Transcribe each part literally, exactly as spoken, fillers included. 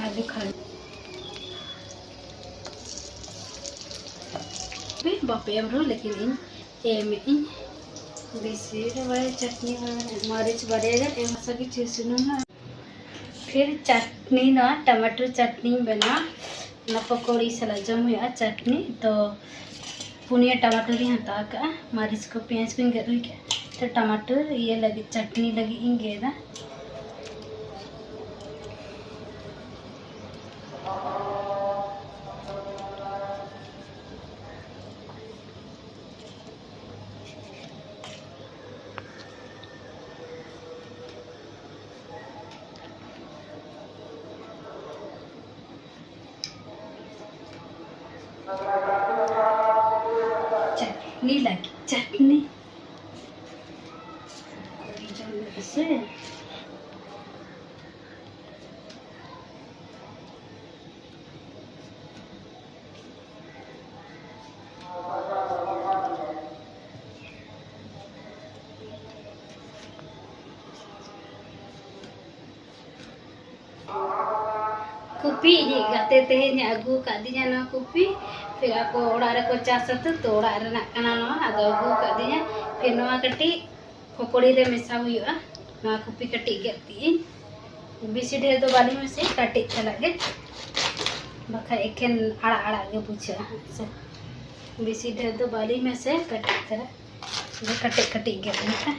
ᱟᱹᱞᱩ ᱠᱷᱟᱱ ᱯᱮ ᱵᱟᱯᱮ ᱮᱢ ᱨᱮᱦᱚᱸ, ᱞᱮᱠᱤᱱ ᱤᱧ ᱮᱢᱮᱫ ᱟᱹᱧ᱾ ᱵᱮᱥᱤ ᱫᱚ ᱵᱟᱭ ᱪᱟᱴᱱᱤ ᱢᱟᱹᱨᱤᱪ ᱵᱟᱨᱭᱟ ᱜᱟᱱ ᱮᱢ ᱢᱟᱥᱟ ᱜᱮ ᱪᱮ ᱥᱩᱱᱩᱢ ᱦᱟᱸᱜ᱾ ᱯᱷᱤᱨ ᱪᱟᱴᱱᱤ, ᱱᱚᱣᱟ ᱴᱟᱢᱟᱴᱳ ᱪᱟᱴᱱᱤᱧ ᱵᱮᱱᱟᱣᱟ᱾ ᱚᱱᱟ ᱯᱚᱠᱳᱲᱤ ᱥᱟᱞᱟᱜ ᱡᱚᱢ ᱦᱩᱭᱩᱜᱼᱟ ᱪᱟᱴᱱᱤ᱾ ᱛᱚ ᱯᱩᱱᱭᱟᱹ ᱴᱟᱢᱟᱴᱳ ᱞᱤᱧ ᱦᱟᱛᱟᱣ ᱠᱟᱜᱼᱟ, ᱢᱟᱹᱨᱤᱪ ᱠᱚ ᱯᱮᱸᱭᱟᱡᱽ ᱠᱚᱧ ᱜᱮᱫ ᱦᱩᱭ ᱠᱟᱜᱼᱟ᱾ ᱛᱚ ᱴᱟᱢᱟᱴᱳ ᱤᱭᱟᱹ ᱞᱟᱹᱜᱤᱫ, ᱪᱟᱴᱱᱤ ᱞᱟᱹᱜᱤᱫ ᱤᱧ ᱜᱮᱫᱟ᱾ ᱪᱟᱴᱱᱤ ᱞᱟᱹᱜᱤᱫ ᱪᱟᱴᱱᱤ᱾ ᱡᱚᱢ ᱞᱟᱹᱜᱤᱫ ᱥᱮ᱾ ᱠᱚᱯᱤ, ᱤᱧᱤᱡ ᱜᱟᱛᱮ ᱛᱮᱦᱮᱧ ᱮ ᱟᱹᱜᱩ ᱟᱠᱟᱫᱤᱧᱟ ᱱᱚᱣᱟ ᱠᱚᱯᱤ᱾ ᱯᱷᱤᱨ ᱟᱠᱚ ᱚᱲᱟᱜ ᱨᱮᱠᱚ ᱪᱟᱥ ᱟᱛᱚ, ᱛᱚ ᱚᱲᱟᱜ ᱨᱮᱱᱟᱜ ᱠᱟᱱᱟ ᱱᱚᱣᱟ, ᱟᱫᱚ ᱟᱹᱜᱩ ᱟᱠᱟᱫᱤᱧᱟ᱾ ᱯᱷᱤᱨ ᱱᱚᱣᱟ ᱠᱟᱹᱴᱤᱡ ᱯᱚᱠᱚᱲᱤ ᱨᱮ ᱢᱮᱥᱟ ᱦᱩᱭᱩᱜᱼᱟ᱾ ᱱᱚᱣᱟ ᱠᱚᱯᱤ ᱠᱟᱹᱴᱤᱡ ᱜᱮᱫ ᱠᱮᱫ ᱟᱹᱧ, ᱵᱮᱥᱤ ᱰᱷᱮᱨ ᱫᱚ ᱵᱟᱹᱞᱤᱧ ᱢᱮᱥᱟᱭᱟ, ᱠᱟᱹᱴᱤᱡ ᱛᱷᱟᱞᱟᱜ ᱜᱮ, ᱵᱟᱠᱷᱟᱡ ᱮᱠᱷᱮᱱ ᱟᱲᱟᱜ ᱟᱲᱟᱜ ᱜᱮ ᱵᱩᱡᱷᱟᱹᱜᱼᱟ ᱦᱮᱸ ᱥᱮ᱾ ᱵᱮᱥᱤ ᱰᱷᱮᱨ ᱫᱚ ᱵᱟᱹᱞᱤᱧ ᱢᱮᱥᱟᱭᱟ, ᱠᱟᱹᱴᱤᱡ ᱛᱷᱟᱞᱟ ᱜᱮ, ᱠᱟᱹᱴᱤᱡ ᱠᱟᱹᱴᱤᱡ ᱜᱮᱫ ᱦᱩᱭᱩᱜᱼᱟ᱾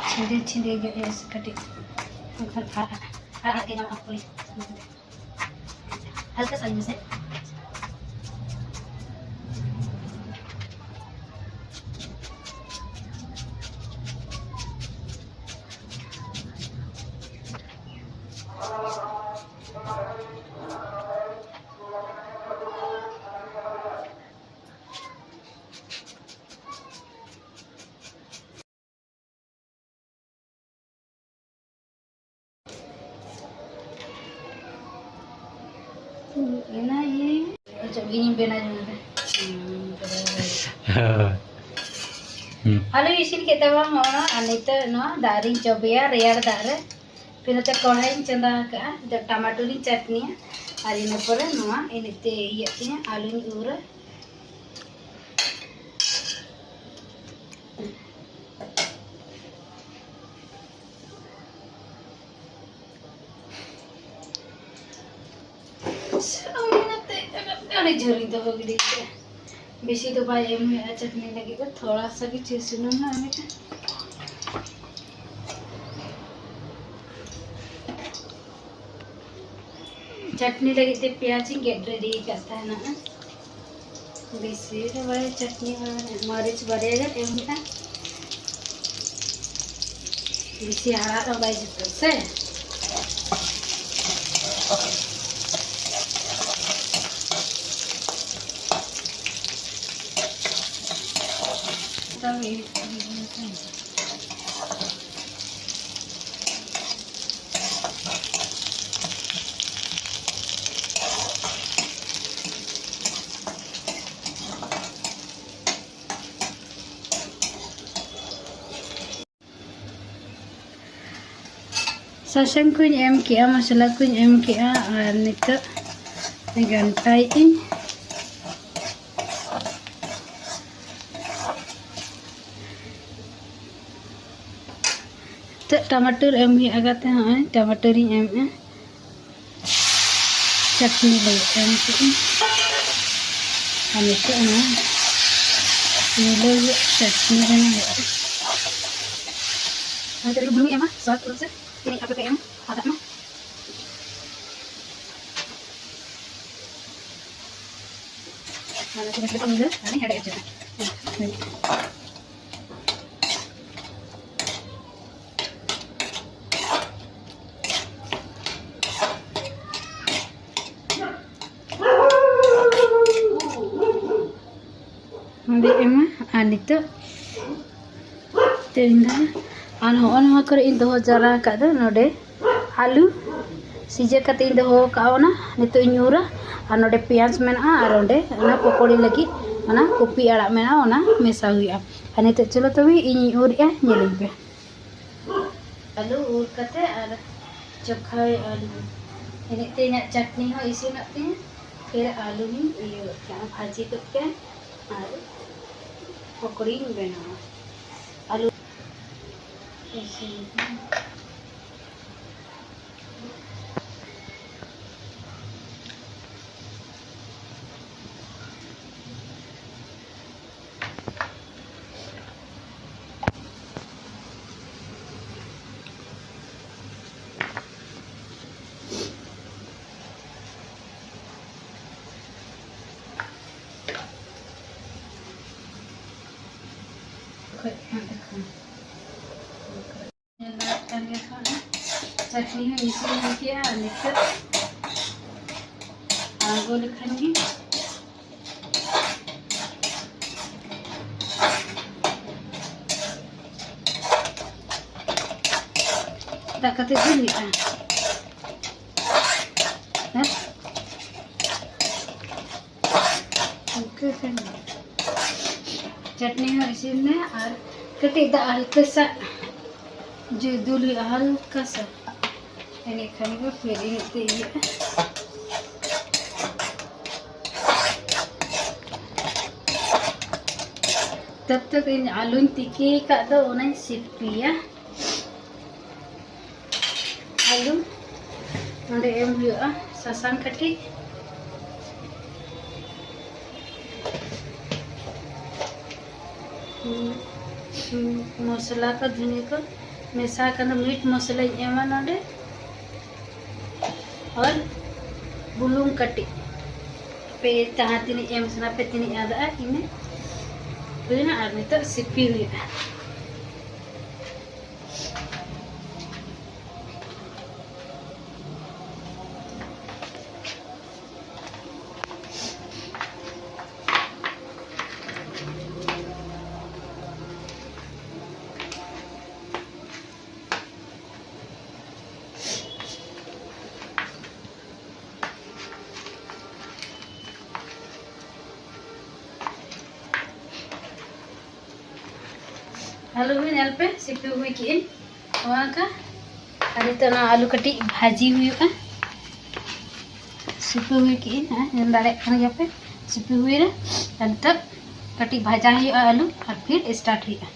ᱪᱷᱤᱸᱰᱟᱹ ᱪᱷᱤᱸᱰᱟᱹ ᱜᱮᱫ ᱦᱩᱭᱩᱜᱼᱟ ᱥᱮ ᱠᱟᱹᱴᱤᱡ, ᱵᱟᱝᱠᱷᱟᱱ ᱟᱲᱟᱜ ᱟᱲᱟᱜ ᱜᱮ ᱧᱟᱢᱚᱜᱼᱟ ᱯᱚᱠᱚᱲᱤ᱾ ᱦᱟᱞᱠᱟ ᱥᱟ ᱢᱮᱥᱮ᱾ ᱚᱪᱚᱜ ᱜᱤᱧ ᱵᱮᱱᱟᱣ ᱡᱚᱝ ᱨᱮ᱾ ᱦᱳᱭ᱾ ᱟᱞᱩᱧ ᱤᱥᱤᱱ ᱠᱮᱫ ᱛᱟᱵᱚᱱᱟ ᱦᱚᱲ, ᱟᱨ ᱱᱤᱛᱚᱜ ᱱᱚᱣᱟ ᱫᱟᱜ ᱨᱤᱧ ᱪᱚᱸᱫᱟᱭᱟ ᱨᱮᱭᱟᱲ ᱫᱟᱜ ᱨᱮ᱾ ᱯᱷᱤᱨ ᱱᱚᱛᱮ ᱠᱚᱲᱦᱟᱧ ᱪᱚᱸᱫᱟ ᱟᱠᱟᱫᱼᱟ, ᱱᱤᱛᱚᱜ ᱴᱟᱢᱟᱴᱳᱞᱤᱧ ᱪᱟᱴᱱᱤᱭᱟ, ᱟᱨ ᱤᱱᱟᱹ ᱯᱚᱨᱮ ᱱᱚᱣᱟ ᱤᱱᱟᱹᱛᱮ ᱤᱭᱟᱹᱜ ᱛᱤᱧᱟᱹ, ᱟᱞᱩᱧ ᱩᱨᱟ᱾ ᱚᱱᱟᱛᱮ ᱟᱹᱰᱤ ᱡᱷᱟᱹᱞᱤᱧ ᱫᱚᱦᱚ ᱜᱤᱰᱤ ᱠᱮᱫᱟ᱾ ᱵᱮᱥᱤ ᱫᱚ ᱵᱟᱭ ᱮᱢ ᱦᱩᱭᱩᱜᱼᱟ ᱪᱟᱴᱱᱤ ᱞᱟᱹᱜᱤᱫ ᱫᱚ, ᱛᱷᱚᱲᱟ ᱥᱟ ᱜᱮ ᱪᱮ ᱥᱩᱱᱩᱢ ᱞᱟᱜᱟᱣ ᱢᱮ᱾ ᱪᱟᱴᱱᱤ ᱞᱟᱹᱜᱤᱫ ᱛᱮ ᱯᱮᱸᱭᱟᱡᱽ ᱤᱧ ᱜᱮᱫ ᱨᱮᱰᱤ ᱟᱠᱟᱫ ᱛᱟᱦᱮᱱᱟ᱾ ᱵᱮᱥᱤ ᱫᱚ ᱵᱟᱭ ᱪᱟᱴᱱᱤ ᱵᱟᱲᱟ, ᱢᱟᱹᱨᱤᱪ ᱵᱟᱨᱭᱟ ᱜᱟᱱ ᱮᱢ ᱦᱩᱭᱩᱜᱼᱟ᱾ ᱵᱮᱥᱤ ᱟᱲᱟᱜ ᱫᱚ ᱵᱟᱭ ᱡᱩᱛᱩᱜᱼᱟ ᱥᱮ᱾ ᱥᱟᱥᱟᱝ ᱠᱚᱧ ᱮᱢ ᱠᱮᱜᱼᱟ, ᱢᱚᱥᱞᱟ ᱠᱚᱧ ᱮᱢ ᱠᱮᱜᱼᱟ, ᱟᱨ ᱱᱤᱛᱚᱜ ᱜᱷᱟᱱᱴᱟᱭᱮᱫ ᱟᱹᱧ᱾ ᱱᱤᱛᱚᱜ ᱴᱟᱢᱟᱴᱳᱨ ᱮᱢ ᱦᱩᱭᱩᱜᱼᱟ ᱜᱟᱛᱮ, ᱱᱚᱜᱼᱚᱭ ᱴᱟᱢᱟᱴᱳᱨᱤᱧ ᱮᱢᱮᱜᱼᱟ᱾ ᱪᱟᱴᱱᱤ ᱞᱟᱹᱜᱤᱫ ᱮᱢ ᱠᱮᱫ ᱟᱹᱧ᱾ ᱟᱨ ᱱᱤᱛᱚᱜ ᱱᱚᱣᱟ ᱢᱤᱞᱟᱹᱣ ᱦᱩᱭᱩᱜ, ᱪᱟᱴᱱᱤ ᱵᱮᱱᱟᱣ ᱦᱩᱭᱩᱜᱼᱟ᱾ ᱟᱨ ᱱᱤᱛᱚᱜ ᱵᱩᱞᱩᱝ ᱮᱢᱟ, ᱥᱟᱛ ᱯᱩᱨᱟᱹ ᱥᱮ ᱛᱤᱱᱟᱹᱜ ᱟᱯᱮ ᱯᱮ ᱮᱢᱟ, ᱟᱫᱟ ᱢᱟ᱾ ᱟᱨ ᱱᱤᱛᱚᱜ ᱢᱤᱞᱟᱹᱣ ᱟᱨ ᱦᱮᱰᱮᱡ ᱦᱚᱪᱚᱭᱟ᱾ ᱚᱸᱰᱮ ᱮᱢᱟ᱾ ᱟᱨ ᱱᱤᱛᱚᱜ ᱛᱮ ᱤᱧ ᱫᱚ, ᱟᱨ ᱦᱚᱸᱜᱼᱚ ᱱᱚᱣᱟ ᱠᱚᱨᱮ ᱤᱧ ᱫᱚᱦᱚ ᱡᱟᱣᱨᱟ ᱟᱠᱟᱫ ᱫᱚ ᱱᱚᱰᱮ ᱟᱹᱞᱩ ᱥᱤᱡᱮ ᱠᱟᱛᱮ ᱤᱧ ᱫᱚᱦᱚ ᱟᱠᱟᱫᱼᱟ, ᱚᱱᱟ ᱱᱤᱛᱚᱜ ᱤᱧ ᱩᱨᱟ᱾ ᱟᱨ ᱱᱚᱰᱮ ᱯᱮᱸᱭᱟᱡᱽ ᱢᱮᱱᱟᱜᱼᱟ, ᱟᱨ ᱚᱸᱰᱮ ᱚᱱᱟ ᱯᱚᱠᱚᱲᱤ ᱞᱟᱹᱜᱤᱫ ᱚᱱᱟ ᱠᱚᱯᱤ ᱟᱲᱟᱜ ᱢᱮᱱᱟᱜᱼᱟ, ᱚᱱᱟ ᱢᱮᱥᱟ ᱦᱩᱭᱩᱜᱼᱟ᱾ ᱟᱨ ᱱᱤᱛᱚᱜ ᱪᱚᱞᱚ ᱛᱚᱵᱮ ᱤᱧᱤᱧ ᱩᱨᱮᱜᱼᱟ, ᱧᱮᱞᱤᱧ ᱯᱮ᱾ ᱟᱹᱞᱩ ᱩᱨ ᱠᱟᱛᱮ ᱟᱨ ᱪᱚᱠᱷᱟᱣᱮᱜᱼᱟ ᱞᱤᱧ᱾ ᱮᱱᱮᱡ ᱛᱮ ᱤᱧᱟᱹᱜ ᱪᱟᱴᱱᱤ ᱦᱚᱸ ᱤᱥᱤᱱᱚᱜ ᱛᱤᱧᱟᱹ, ᱯᱷᱤᱨ ᱟᱹᱞᱩ ᱦᱚᱸᱧ ᱤᱭᱟᱹ ᱜᱚᱫ ᱠᱟᱜᱼᱟ, ᱵᱷᱟᱹᱡᱤ ᱜᱚᱫ ᱠᱟᱜᱼᱟ ᱟᱨ ᱯᱚᱠᱚᱲᱤᱧ ᱵᱮᱱᱟᱣᱟ᱾ ᱟᱹᱞᱩ ᱤᱥᱤᱱ ᱠᱷᱚᱡ ᱦᱟᱸᱜ ᱮᱠᱷᱚᱱ ᱧᱮᱞ ᱫᱟᱲᱮᱭᱟᱜ ᱠᱟᱱ ᱜᱮᱭᱟ ᱯᱮ, ᱪᱟᱹᱴᱱᱤ ᱦᱚᱸ ᱤᱥᱤᱱ ᱦᱩᱭ ᱠᱮᱜᱼᱟ᱾ ᱱᱤᱛᱚᱜ ᱟᱬᱜᱚ ᱞᱮᱠᱷᱟᱱ ᱜᱮ ᱫᱟᱜ ᱠᱟᱛᱮ ᱫᱩᱞ ᱦᱩᱭᱩᱜᱼᱟ᱾ ᱦᱮᱸ? ᱤᱱᱠᱟᱹ ᱠᱷᱟᱱ ᱜᱮ᱾ ᱪᱟᱹᱴᱱᱤ ᱦᱚᱸ ᱤᱥᱤᱱ ᱱᱟ ᱟᱨ ᱠᱟᱹᱴᱤᱡ ᱫᱟᱜ ᱦᱟᱞᱠᱟ ᱥᱟ ᱡᱩ-, ᱫᱩᱞ ᱦᱩᱭᱩᱜᱼᱟ, ᱦᱟᱞᱠᱟ ᱥᱟ᱾ ᱮᱱᱮ ᱠᱷᱟᱱ ᱜᱮ ᱯᱷᱤᱨ ᱤᱱᱟᱹᱜ ᱛᱮ ᱤᱭᱟᱹᱜᱼᱟ᱾ ᱛᱟᱵ ᱛᱟᱠ ᱤᱧ ᱟᱹᱞᱩᱧ ᱛᱤᱠᱤ ᱟᱠᱟᱫ ᱫᱚ, ᱚᱱᱟᱧ ᱥᱤᱯᱤᱭᱟ᱾ ᱟᱹᱞᱩ ᱱᱚᱰᱮ ᱮᱢ ᱦᱩᱭᱩᱜᱼᱟ ᱥᱟᱥᱟᱝ ᱠᱟᱹᱴᱤᱡ, ᱢᱚᱥᱞᱟ ᱠᱚ, ᱫᱷᱩᱱᱤᱭᱟᱹ ᱠᱚ ᱢᱮᱥᱟ ᱟᱠᱟᱱᱟ, ᱢᱤᱴ ᱢᱚᱥᱞᱟᱧ ᱮᱢᱟ ᱱᱚᱰᱮ, ᱟᱨ ᱵᱩᱞᱩᱝ ᱠᱟᱹᱴᱤᱡ, ᱟᱯᱮ ᱡᱟᱦᱟᱸ ᱛᱤᱱᱟᱹᱜ ᱮᱢ ᱥᱟᱱᱟ ᱯᱮ, ᱛᱤᱱᱟᱹᱜ ᱟᱫᱟᱜᱼᱟ ᱤᱱᱟᱹ ᱦᱩᱭᱱᱟ᱾ ᱟᱨ ᱱᱤᱛᱚᱜ ᱥᱤᱯᱤ ᱦᱩᱭᱩᱜᱼᱟ᱾ ᱟᱹᱞᱩ ᱦᱚᱸ ᱧᱮᱞ ᱯᱮ, ᱥᱤᱯᱤ ᱦᱩᱭ ᱠᱮᱜᱼᱟᱹᱧ ᱱᱚᱣᱟ ᱠᱟ᱾ ᱟᱨ ᱱᱤᱛᱚᱜ ᱱᱚᱣᱟ ᱟᱹᱞᱩ ᱠᱟᱹᱴᱤᱡ ᱵᱷᱟᱹᱡᱤ ᱦᱩᱭᱩᱜᱼᱟ᱾ ᱥᱤᱯᱤ ᱦᱩᱭ ᱠᱮᱜᱼᱟᱹᱧ, ᱦᱮᱸ, ᱧᱮᱞ ᱫᱟᱲᱮᱭᱟᱜ ᱠᱟᱱ ᱜᱮᱭᱟ ᱯᱮ, ᱥᱤᱯᱤ ᱦᱩᱭᱱᱟ᱾ ᱟᱨ ᱱᱤᱛᱚᱜ ᱠᱟᱹᱴᱤᱡ ᱵᱷᱟᱡᱟ ᱦᱩᱭᱩᱜᱼᱟ ᱟᱹᱞᱩ, ᱟᱨ ᱯᱷᱤᱨ start ᱦᱩᱭᱩᱜᱼᱟ᱾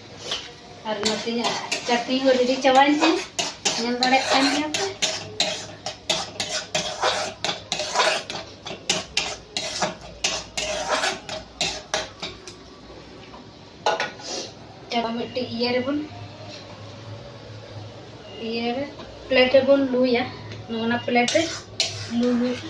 ᱟᱨ ᱱᱚᱛᱮ ᱤᱧᱟᱹᱜ ᱪᱟᱴᱱᱤ ᱦᱚᱸ ready ᱪᱟᱵᱟᱭᱮᱱ ᱛᱤᱧᱟ, ᱧᱮᱞ ᱫᱟᱲᱮᱭᱟᱜ ᱠᱟᱱ ᱜᱮᱭᱟ ᱯᱮ᱾ ᱪᱟᱵᱟ ᱢᱤᱫᱴᱤᱡ ᱤᱭᱟᱹ ᱨᱮᱵᱚᱱ, ᱤᱭᱟᱹ ᱨᱮ, plate ᱨᱮᱵᱚᱱ ᱞᱩᱭᱟ᱾ ᱱᱚᱜᱼᱚ ᱱᱟ plate ᱨᱮ ᱞᱩ ᱦᱩᱭᱩᱜᱼᱟ᱾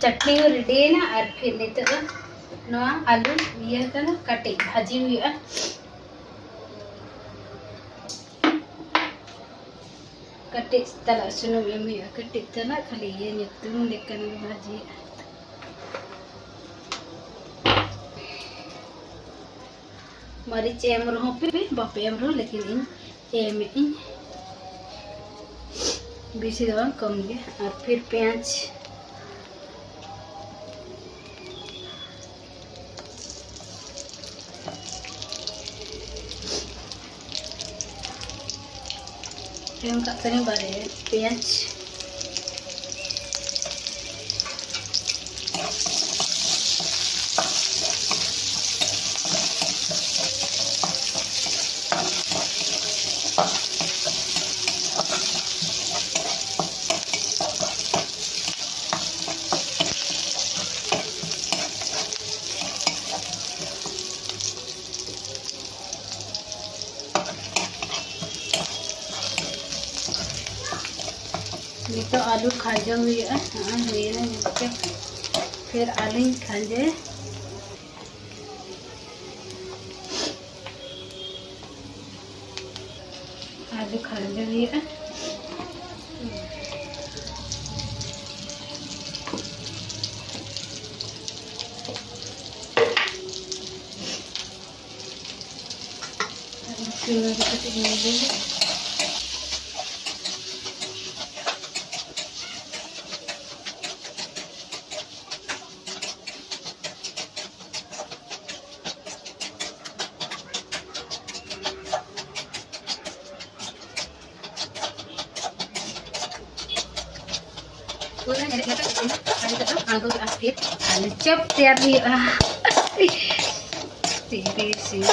ᱪᱟᱴᱱᱤ ᱦᱚᱸ ready ᱭᱮᱱᱟ᱾ ᱟᱨ ᱯᱷᱤᱨ ᱱᱤᱛᱚᱜ ᱫᱚ ᱱᱚᱣᱟ ᱟᱹᱞᱩ ᱤᱭᱟᱹ ᱠᱟᱱᱟ, ᱠᱟᱹᱴᱤᱡ ᱵᱷᱟᱹᱡᱤ ᱦᱩᱭᱩᱜᱼᱟ᱾ ᱠᱟᱹᱴᱤᱡ ᱛᱟᱞᱟ ᱥᱩᱱᱩᱢ ᱮᱢ ᱦᱩᱭᱩᱜᱼᱟ, ᱠᱟᱹᱴᱤᱡ ᱛᱟᱞᱟ, ᱠᱷᱟᱹᱞᱤ ᱤᱭᱟᱹ ᱧᱩᱛᱩᱢ ᱞᱮᱠᱟᱱ ᱜᱮ ᱵᱷᱟᱹᱡᱤᱭᱟᱜᱼᱟ᱾ ᱢᱟᱹᱨᱤᱪ ᱮᱢ ᱨᱮᱦᱚᱸ ᱯᱮ, ᱵᱟᱯᱮ ᱮᱢ ᱨᱮᱦᱚᱸ, ᱞᱮᱠᱤᱱ ᱤᱧ ᱮᱢᱮᱫ ᱟᱹᱧ, ᱵᱮᱥᱤ ᱫᱚ ᱵᱟᱝ, ᱠᱚᱢ ᱜᱮ᱾ ᱟᱨ ᱯᱷᱤᱨ ᱯᱮᱸᱭᱟᱡᱽ ᱮᱢ ᱠᱟᱜ ᱠᱟᱹᱱᱟᱹᱧ ᱵᱟᱨᱭᱟ ᱯᱮᱸᱭᱟᱡᱽ᱾ ᱱᱤᱛᱚᱜ ᱟᱹᱞᱩ ᱠᱷᱟᱡᱚ ᱦᱩᱭᱩᱜᱼᱟ᱾ ᱱᱚᱜᱼᱚᱭ ᱦᱩᱭᱮᱱᱟ ᱧᱮᱞ ᱯᱮ᱾ ᱯᱷᱤᱨ ᱟᱹᱞᱩᱧ ᱠᱷᱟᱸᱡᱮ, ᱟᱹᱞᱩ ᱠᱷᱟᱸᱡᱮ ᱦᱩᱭᱩᱜᱼᱟ᱾ ᱟᱨ ᱥᱤᱢ ᱜᱮ ᱠᱟᱹᱴᱤᱡ ᱤᱧ ᱞᱩᱭᱟ᱾ ᱯᱩᱨᱟᱹ ᱧᱮᱞᱮᱫ ᱞᱮᱠᱟ ᱤᱥᱤᱱ ᱟᱨ ᱱᱤᱛᱚᱜ ᱫᱚ ᱟᱬᱜᱚ ᱠᱟᱜᱼᱟ᱾ ᱯᱷᱤᱨ ᱟᱹᱞᱩ ᱪᱚᱯ ᱛᱮᱭᱟᱨ ᱦᱩᱭᱩᱜᱼᱟ᱾ ᱛᱤᱨᱮ ᱥᱤᱢ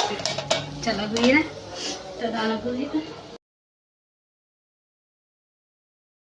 ᱪᱟᱞᱟᱣ ᱦᱩᱭᱮᱱᱟ, ᱱᱤᱛᱚᱜ ᱫᱚ ᱟᱬᱜᱚ ᱦᱩᱭᱩᱜᱼᱟ᱾